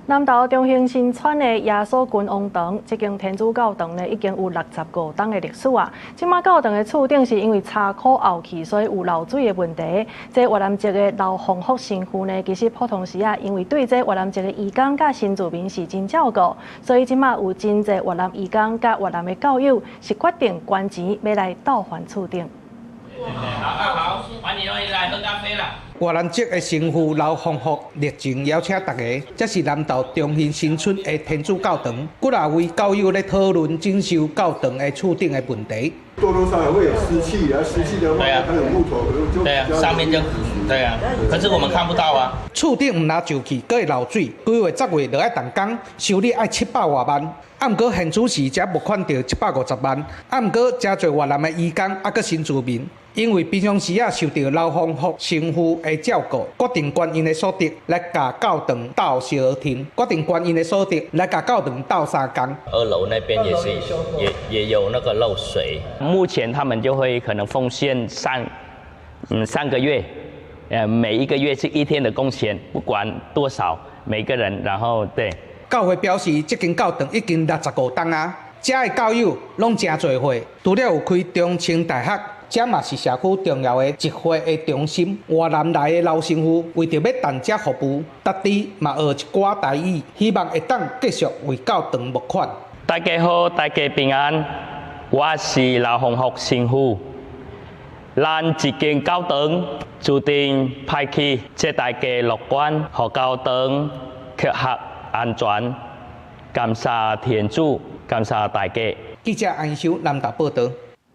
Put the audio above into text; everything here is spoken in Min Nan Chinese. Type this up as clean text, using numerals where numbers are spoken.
南投中興新村的耶穌君王堂，這間天主教堂呢已經有65冬的歷史啊。這馬教堂的厝頂是因為車庫後去，所以有漏水的問題。這越南籍的劉鳳福神父呢，其實普通時啊，因為對這越南籍的移工佮新住民是真照顧，所以這馬有真濟越南移工佮越南的教友是決定捐錢欲來鬥還厝頂。好好好，歡迎歡迎來喝咖啡啦。越南籍的神父劉鳳福熱情邀請大家，這是南投中興新村的天主教堂，幾若位教友咧討論整修教堂的厝頂的問題。多多少少會有濕氣啊，濕氣的話，它有木頭，就對啊，上面就對啊，可是我們看不到啊。厝頂毋但舊去，閣會漏水，幾月十月就愛動工，修理愛七百外萬。啊，毋過現此時才募款著750萬。啊，毋過誠濟越南的移工，啊，閣新住民，因為平常時啊受著劉鳳福神父的照顧，決定捐𪜶的所得來共教堂鬥相添，決定捐𪜶的所得來共教堂鬥相共。二樓那邊也是也有那個漏水，目前他們就會可能奉獻3個月，每一個月是一天的工錢，不管多少，每個人，然後對。教會表示，這間教堂已經65冬啊，遮的教友攏誠濟歲，除了有開中清大學，遮嘛是社區重要的集會的中心。越南來的劉神父為著欲趁這服務，特地嘛學一寡台語，希望會當繼續為教堂募款。大家好，大家平安，我是劉鳳福神父。咱這間教堂注定歹去，祝大家樂觀，予教堂適合安全。感謝天主，感謝大家。記者安修南投報導。